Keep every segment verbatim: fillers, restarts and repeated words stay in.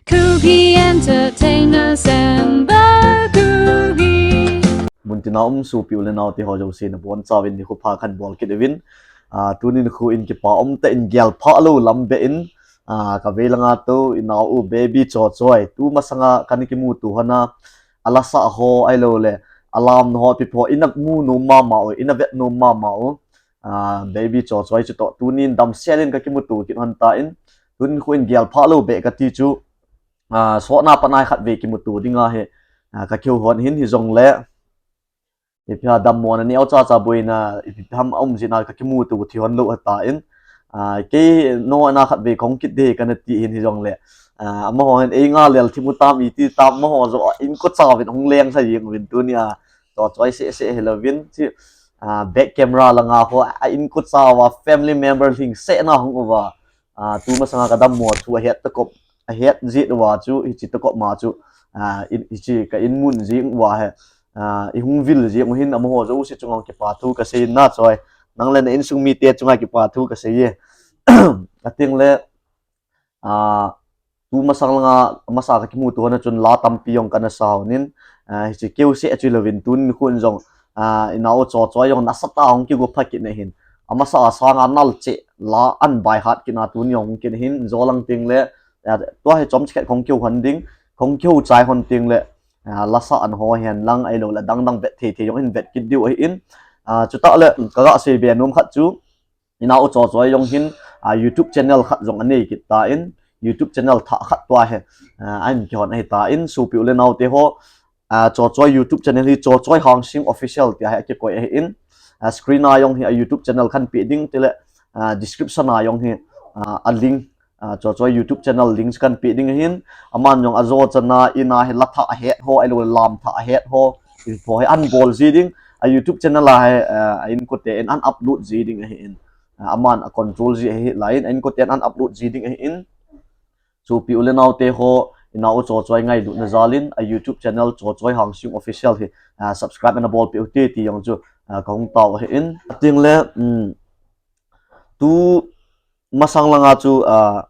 Kuki Entertainers and Bakugi. Muntina um sopi u le nao te ho jouse nabonchauvin nikho pha khat bol kit uvin. Ah, tunin khu in kipa um tah in gel pha lou lam beh in, ah, ka vei langa tou i nao u Baby Chochoi. Tu masanga kana kimuto hon a, a lasa ho ahilou le, a lamna ho, ipi pho, ina mu nom mama u, ina vet nom mama u. Ah, Baby Chochoi chu toh tunin damsel in ka kimuto kit hon tan, tunin khu in gel pha lou beh kati chu, ah, sotna panai khat vei kimuto ding ahi, ah, ka kihou hon hin hijongle, ipi ham dammo na neocha cha boina, ipi ham a um jeh in ka kimuto thei hon lou ahitan, ah, kei nangho a khat vei kahung kit ding kana ti hin hijongle, ah, amaho hin ei nga lel thim u tam iti tam amaho joh a inkocha uvin hung leng sa jeng uvin tunia, Chochoi seh seh hilouvin chi, ah, back camera langa ho a inkocha uva family member lhingsetna hung uva, ah, tu masanga ka dammo thu ahet tah kop, ahet jeh uva chu, hiche tah kop ma chu, ah, in, hiche ka in mun jing uva hi, ah, i hung vil jing u hin amaho jouse chunga kipa thu ka sei na Choi. Nang le na insung mite chunga kipa thu ka sei e. Ating le, ah, tu masang langa, masa ka kimuto hon a chun la tampi jong kana sa hon in, ah, hiche keu seh chu hilouvin tunin khu in jong, ah, i nao Chochoi jong nasatah a hung kigo pha kit na hin. Amasa a sanga nal cheh la ahin by heart kit na tunin jong hung kit na hin, jolang ting le, ah, tua hi chomcha khat kahung kihou hon ding, kahung kihou chai hon ting le, ah, lasa an ho hen lang ahilou le dang dang vet thei thei jong hin vet kit diu ahin, ah, chutah le ka ga sei be nom khat chu, i nao Chochoi jong hin, ah, YouTube channel khat jong anei kit tan, YouTube channel thah khat tua hi, ah, ahin kihon ahitan, sopi u le nao te ho, ah, Chochoi YouTube channel hi Chochoi Hangsing Official tia hi akikoi ahin, ah, screen a jong hi a YouTube channel kahin pe ding tile, ah, description a jong hi, ah, a link, ah, Chochoi YouTube channel link chu kahin pe ding ahin, aman jong ajo chan a in a hi la thah ahet ho, ahilou le lam thah ahet ho, ipi pho hi ahin bol ji ding, a YouTube channel a hi, ah, a inkote in ahin upload ji ding ahin. Ah, aman a control ji ahi lai in, a inkote in ahin upload ji ding ahin. Sopi u le nao te ho, i nao Chochoi ngailutna jal in, a YouTube channel Chochoi Hangsing Official hi, ah, subscribe ana bolpeh u hite ti jong chu, ah, kahung tao ahin. Ating le, um, tu masang langa chu, ah,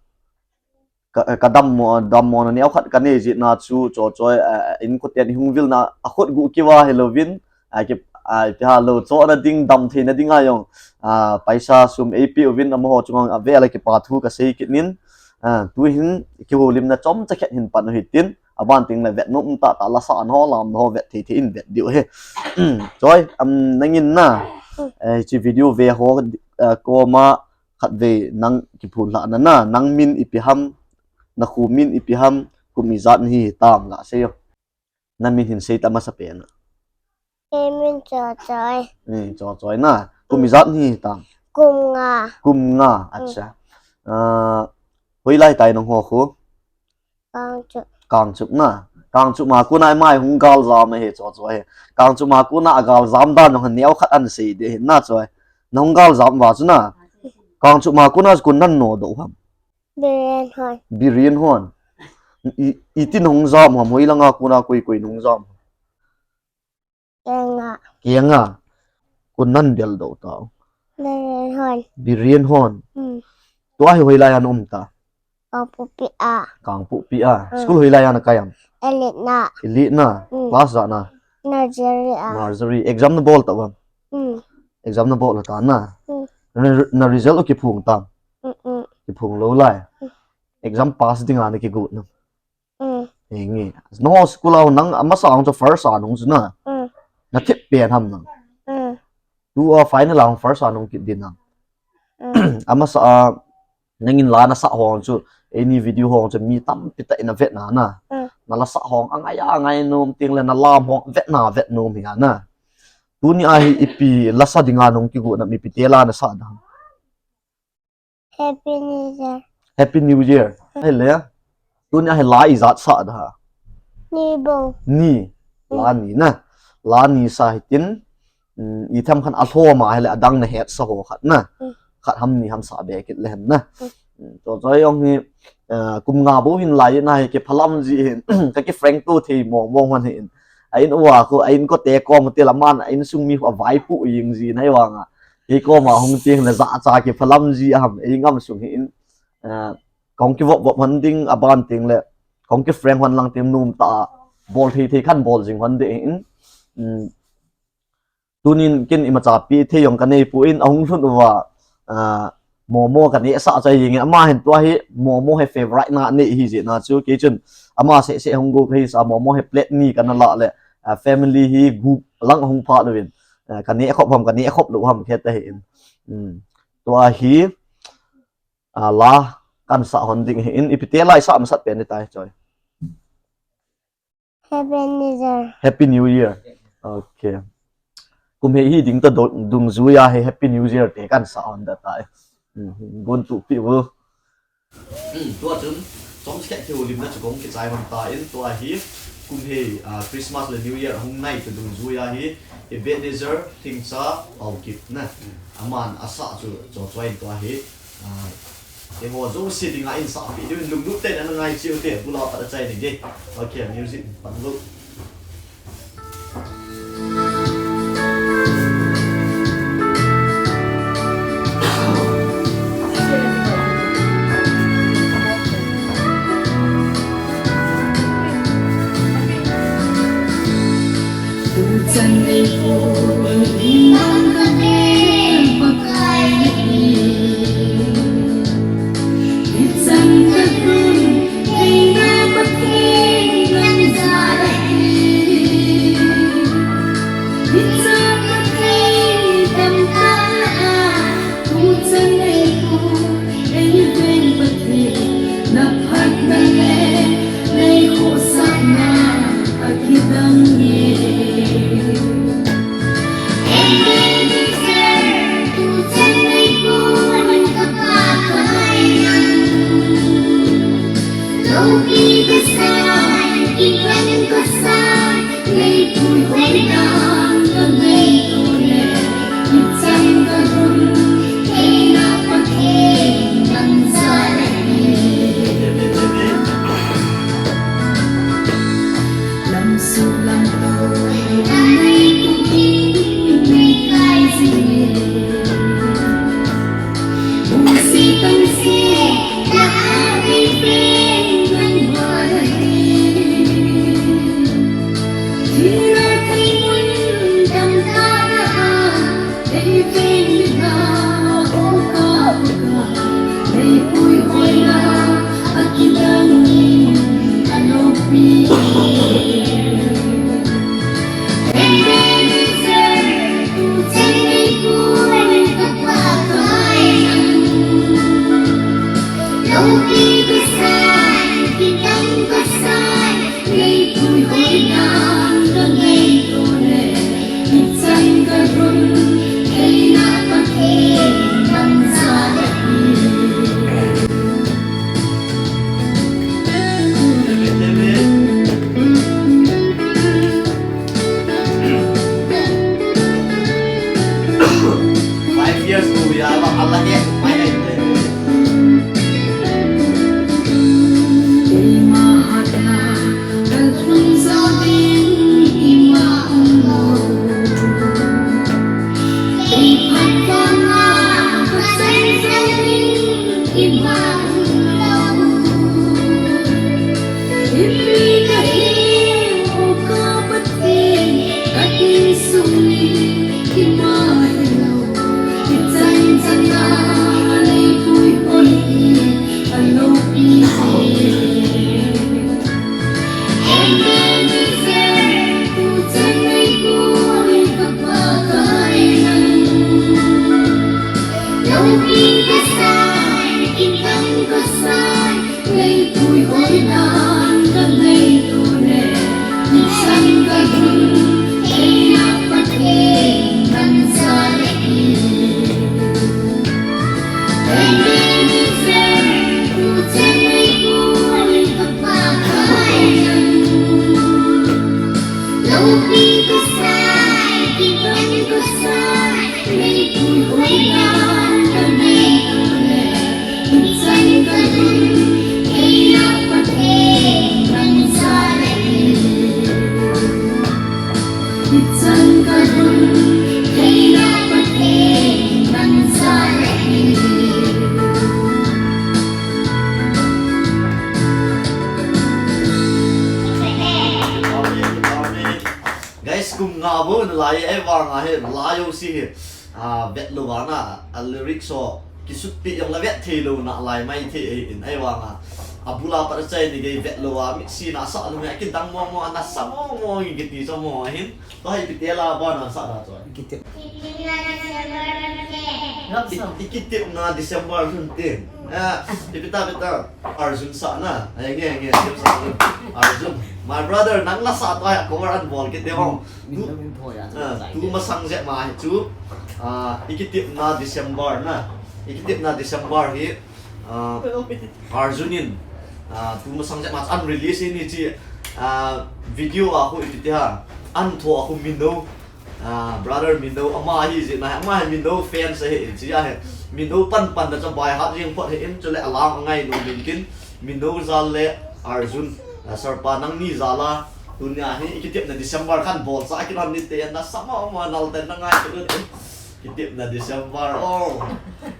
ka, ka dammo, dammo na neokhat kanei jeh in chu Chochoi, ah, inkoten i hung vilna a khut gu kiva hilouvin, ah, ki, ah, ipi ham lou, chohna ding, dam theina ding a jong, ah, paisa sum eipeh uvin amaho chunga avel a kipa thu ka sei kit in, ah, tu hin kihoulimna chomcha khat hin pan u hitin, aban ting le vet nom um tah tah lasa an ho, lamna ho vet thei thei in vet diu ahi. Choi, um, nangin na, eh, hiche video ve ho, eh, koma, khatvei nang kiphonlhah na na, nang min ipi ham, na kho min ipi ham, kum ijat nahi tam la sei o. Na min hin sei ta masa pen a. Kei min Chochoi. Eh, Chochoi na. Kum ijat nahi tam? Kum nga. Kum nga, acha. Ah, hoilai tai nangho kho? Kangchup. Kangchup na. Kangchup ma kona ima hung gal jam ahi Chochoi hi. Kangchup ma kona agal jam dan jong neokhat ahin sei ding ahi na Choi. Na hung gal jam uva chu na. Kangchup ma kona chu koin nahin nodoh u ham? Biren hon. Biren hon. I, iti na hung jam u ham, hoilanga kona koi koi na hung jam u ham? Kenga. Kenga. Koin nahin deldoh tau? Biren hon. Biren hon. Hmm. Tua hi hoilai a na um ta? Kangpokpi a. Kangpokpi a. Mm. School hoilai a na kai am? Elite na. Elite na. Mm. Class ijat na? Nursery a. Nursery. Exam na bol ta am? Mm. Exam na bol ta na? Mm. Na, na result u kiphong tam? Mm-mm. Kiphong lou lai. Mm. Exam pass dinga na kigot nam? Mm. Henge. Nangho school a nang amasa a hung chu first a nung chu na. Mm. Na thip pen ham nang. Mm. Tua final a hung first a nung kit din nang. Mm. Amasa a nangin la na sah hong chu, any video hong chu mi tampi tah in avet na na. Mm. Na la sah hong angai angai nom teng le na lam hong vet na vet nom hi a na. Tuni a hi ipi la sa dinga nung kigot nam, ipi te la na sah dam? Happy New Year. Happy New Year. Ahile, tuni a hi la ijat sah da? Ni bou. Ni. Mm. La ni na. La ni sa hitin, mm, itiham khat a lhom a ahile adang na het sa ho khat na. Mm. Khat ham ni ham sa be kit le hen na. Mm. Mm, to choi jong hi, eh, kum nga bou hin lai na hi kiphalam ji hin, ka ki frank to thei mong mong hon hin. A in uva khu, a inkote kom u te la man, a insung mi khu avaipoh jing ji na hi vang a. Kei koma hung teng le jahcha kiphalam ji a ham, ei ngam sung hi in, eh, kong kivop vop hon ding aban teng le, kong ki frank hon lang teng nom tah a, bol thei thei khan bol jing hon ding in, mm, tunin kin imacha pi thei jong ka nei poi in ahung lhun uva, ah, momo ka neh sah chai jing in ama hin tua hi momo hi favorite na nei hi jeh na chu kei chun ama seh seh hung go ka hi sa momo hi plate ni kana la le, ah, family hi gup lang ahung pha louvin, ah, ka neh khop ham ka neh khop lou ham khe ta hi in. Hmm. Tua hi, ah, la kan sah hon ding hi in ipi te la i sah masat pen ni tai choi. Happy New Year. Happy New Year. Okay. Kum hei hi ding ta do-, dungjui a hi Happy New Year te kan sah hon da tai. Mhm. Gontupi vo. Hmm, tua chun, chomkhat thei u lim na chu kong kichai hon ta in, tua hi, kum hei, ah, Christmas le New Year hung nai ta dungjui a hi, Ebenezer Lhingcha Haokip na. Aman asah chu, cho choi tua hi, ah, Keiho jouse dinga in sahpi diuvin lunglut tah in ana ngai cheh u te, bula pat a chai ding e. Okay, music pan lou. Five years old ya, ba, Allah ya, five years. Guys, kum nga bou nalai e, ahivanga hi, lai jouse hi, ah, vet louva na, a lyrics ho, kisutpi jong la vet theilou nalai maithei ahin, ahivanga, abul a pat achai ni gei vet louva, mixi na sa lou me, kidang mong mong, ana sa mong mong, kiti sa mong ahin, tua hi ipi ti la, ban a sa da chu. Ikitepna December lhon te. Ah, ipi ta, ipi ta. Arjun sa na. Ai, nge, nge, nge, sa Arjun. Arjun. My brother, nang la sa tua hi cover an bol kit de hong. Tu, ah, tu masang jep ma hi chu. Ah, Ikitepna December na. Ikitepna December hi. Ah, Arjun in. Ah, tu masang jep ma an release in hi chi. Ah, video a khu ipi ti ham. An tho a khu Mino. Ah, brother Mino, ama hi jeh in, ama hi Mino fans ahi in, chi ahi. Mino pan pan na chu by heart jing phot ahi in, chule alang angai nom in tin, Mino jal le Arjun, ah, sir pa nangni jal a, tunia hi, Ikitepna December khan bolcha, akilan ni te, nasa mama, nal ten na ngai chu tin. Ikitepna December, oh.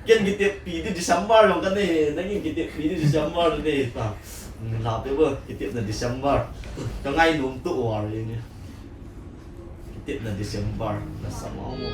Ken kiteppi di December jong kani, nangin kiteppi di December ni ta. Hmm, la pe bo, Ikitepna December. Ka ngai nom tu war ni. Ikitepna December, nasa mama.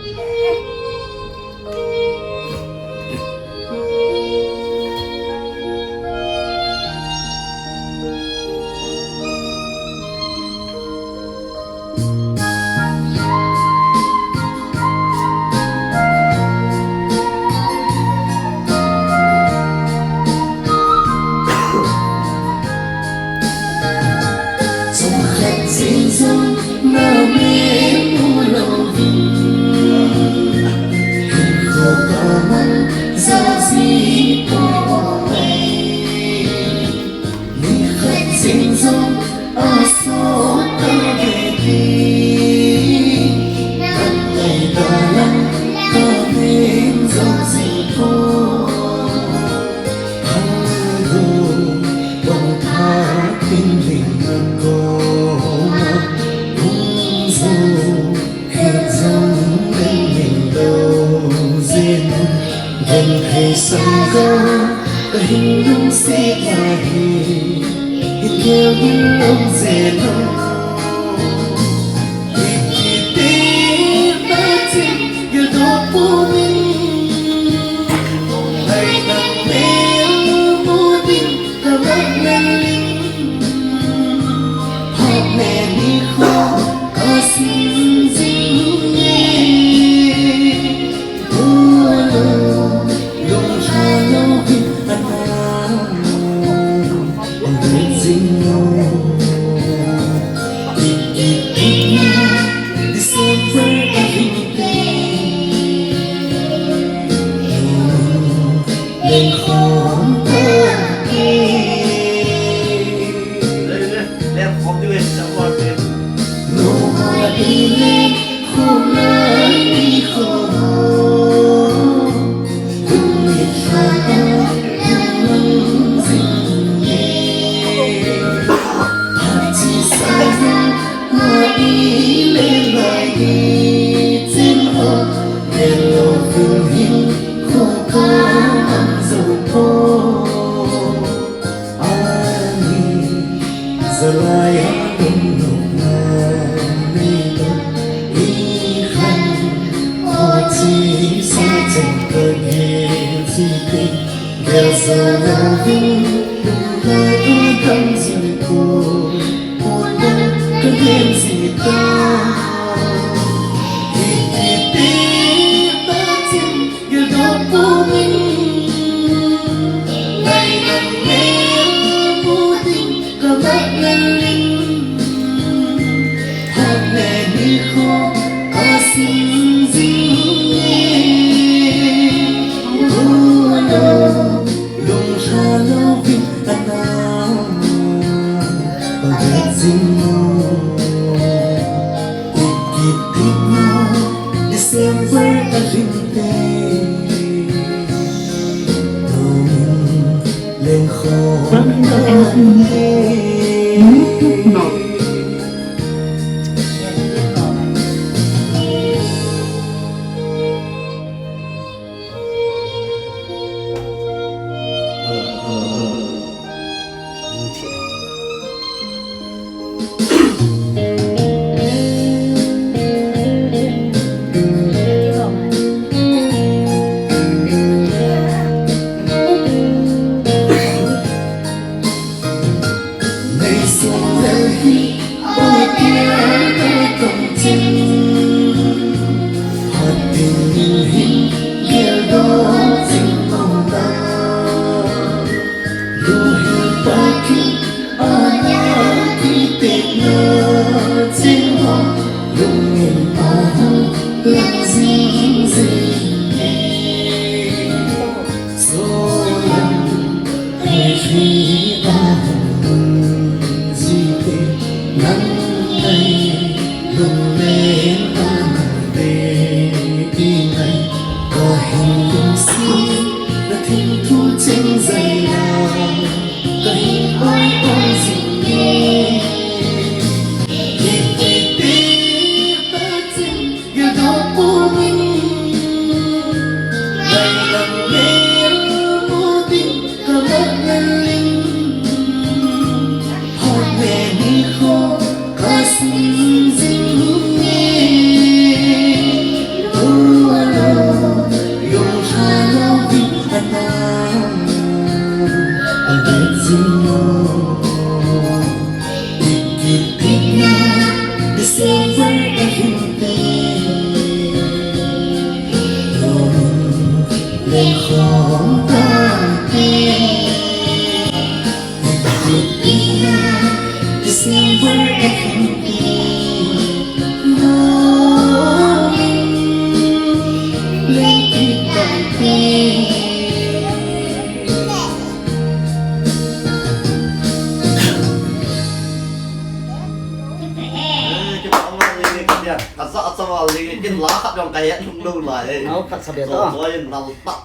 Ka ja cha val le, kin la khat jong ka het lung lou lai. Nau khat sa be ta. Choi nal ta.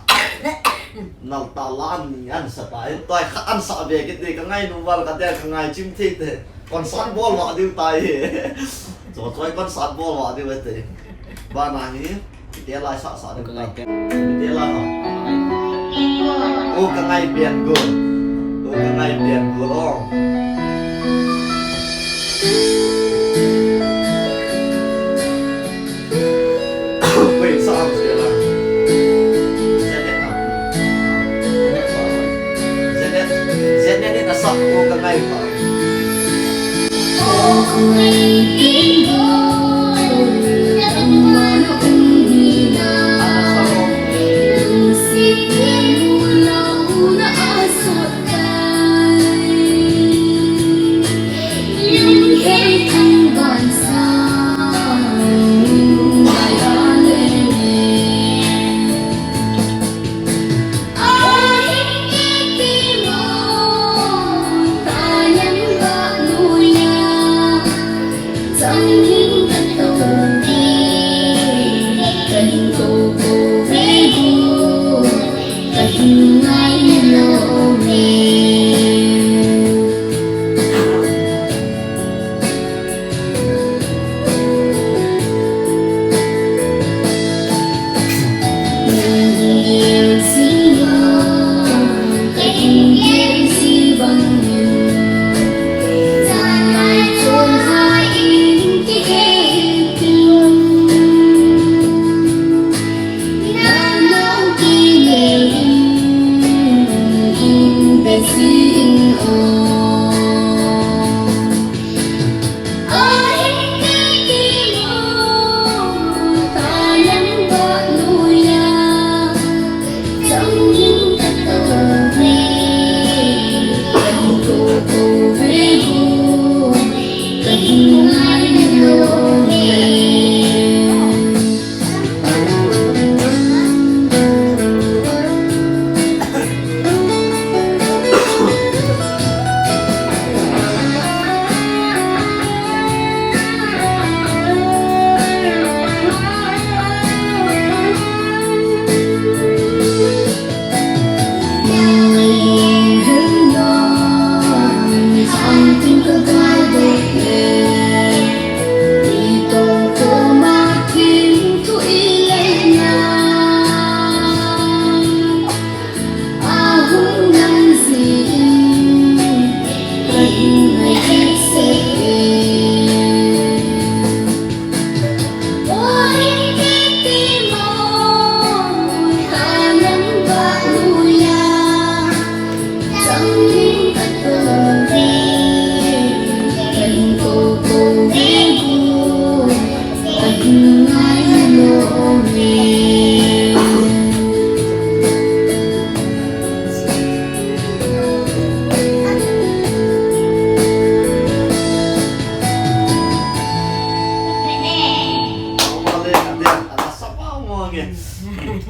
Nal ta la ni an sa ta. Toi khat an sa be kit de ka ngai nu val ka te ka ngai chim thei te. Concert bol va diu tai. Choi concert bol va diu te. Ba na hi. Te lai sa sa de ka ngai. Te lai ha. O ka ngai pian go. O ka ngai pian go.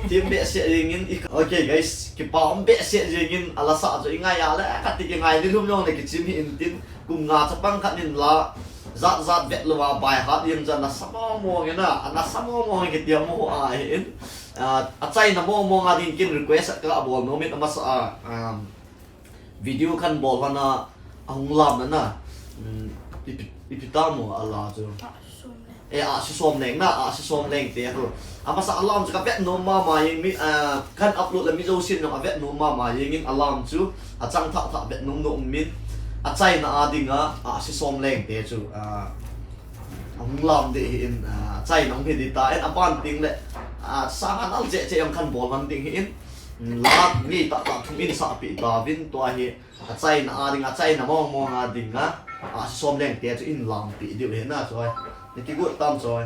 Tim behseh jengin i, okay guys, kipa um behseh jengin, ala sa chu i ngai a le, kati ki ngai ni lum jong le kichim hi in tin, kum nga chapang khat in la, jat jat vet lou a by heart jeng chu ana sa mong mong in a, ana sa mong mong in kiti a mo a hi in, a, achaina mong mong a ding kin request ka bol nom in amasa a, um, video kan bol hon a, ahung lam na na. Hmm, ipi, ipi ta mo ala chu. Ah, som leng. Eh, ah, si som leng na, ah, si som leng te ho. Amasa alam chu ka vet nom mama jeng mi, ah, kan upload le mi jousen jong a vet nom mama jeng in alam chu. Achang thah thah vet nom nom min. Achaina a ding a, ah, si som leng te chu. Ah, ahung lam ding hi in, ah, achaina hung hi ding ta in aban ding le. Ah, sa han al che che jong kan bol hon ding hi in. Lak ni tah tah thum in sahpi ta vin tua hi achaina a ding, achaina mong mong a ding a, a si som leng te chu in lampi diu hi na choi. Ni kigot tam choi.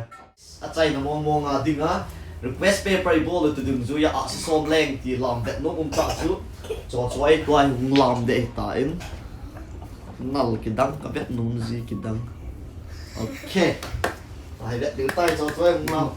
Achaina mong mong a ding a, request paper i bol tu ding ju ya a si som leng ti lam vet nom um ta chu. Cho choi tua hi hung lam de ta in. Nal kidang ka vet nom ji kidang. Okay. Ai vet diu tai cho choi hung lam.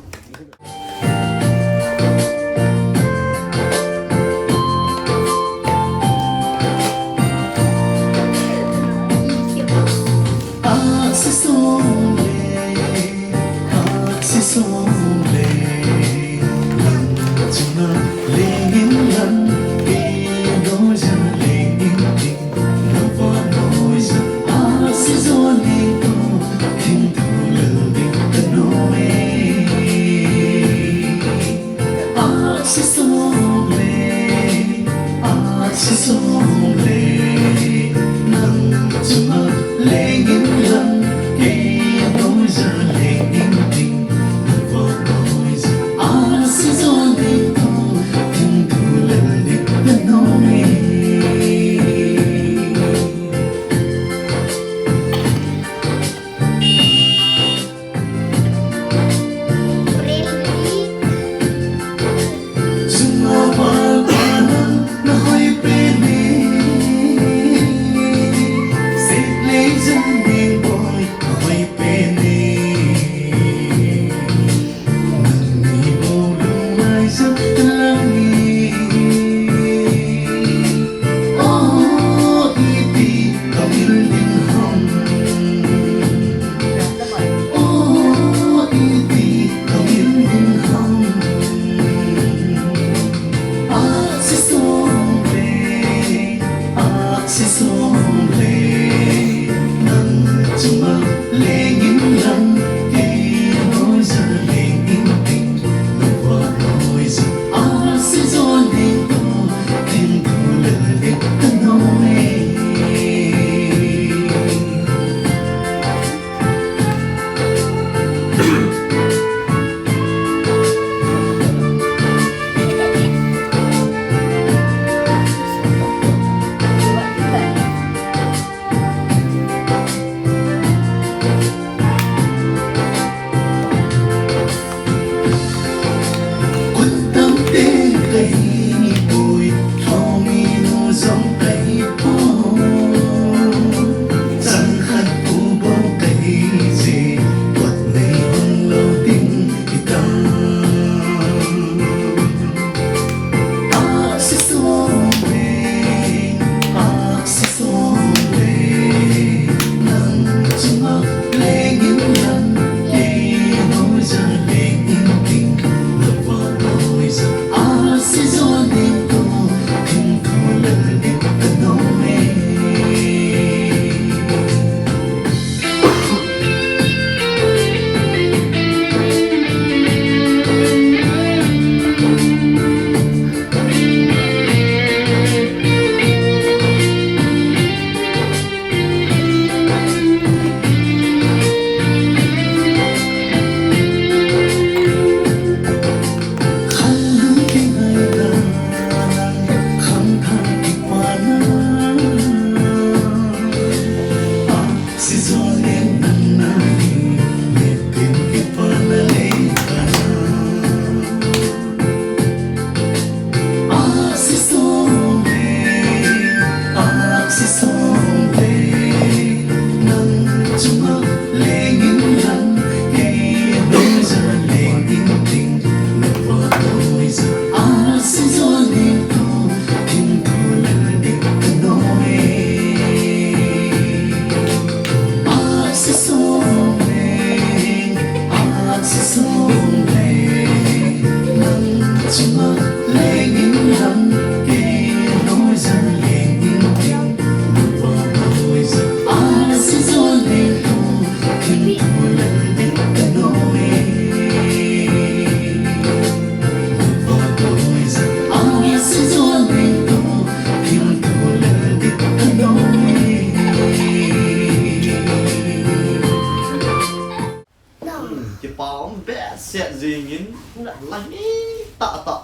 La ngei tah tah.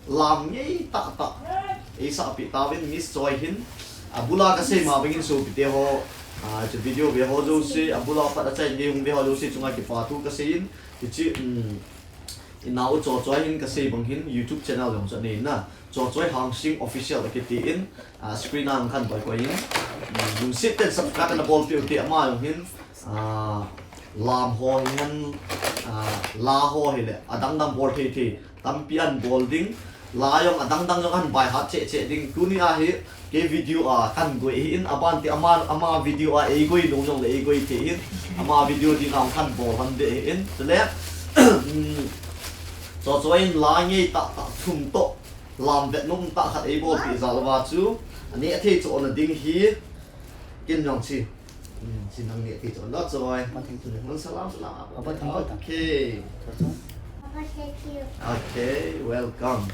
Lam ngei tah tah. Eisah peh tauvin Miss Choi hin. Abula kasei ma bangin sopite ho. Ah, hiche video ve ho jouse, abula pat achaina gei hung ve ho jouse chunga kipa thu kasei in. Hiche, um, inao Cho Choi hin kasei bang hin YouTube channel jong chu anei na. Cho Choi Hangsing Official akiti in, ah, screen a hung khan boi koi in. Um, lungset ten subscribe ana bol peh u te ama jong hin. Ah, lam ho hin, ah, la ho hile, adang dang bol thei thei. Tampi ahin bol ding. La jong adang dang jong ahin baihat cheh cheh ding. Tuni a hi, kei video a kahin goi ahin, aban te ama, ama video a eigoi nom jong le eigoi thei hin. Ama video ding a kahin bol hon ding ahin. Chule, um, Cho Choi in la ngei tah tah thum toh. Lam vet nom tah khat eibol peh jal uva chu. Aneh thei chu ana ding hi. Ken jong chi. Hmm, chi nang neh thei chu ana Choi. Aban thei chu. Nang salam, salam. Aban thei chu. Okay. Cho Choi. Papa, thank you. Okay, welcome.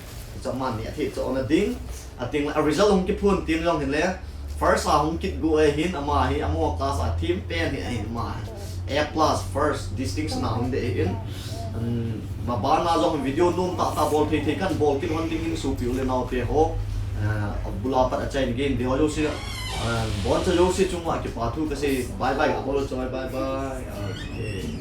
Chu ama neh thei chu ana ding. Ating a result hung kiphun tin jong hin le. First a hung kit gu ahin ama hi, amaho class a thim pen hi ahin ama hi. A plus first distinction a hung ding ahin. Um, maban a jong video nom tah tah bol thei thei kahin bol kit hon ding in sopi u le nao te ho. Ah, abula pat achaina gei in ve ho jouse. Ah, boncha jouse chunga kipa thu kasei. Bye bye, abol Choi, bye bye. Okay.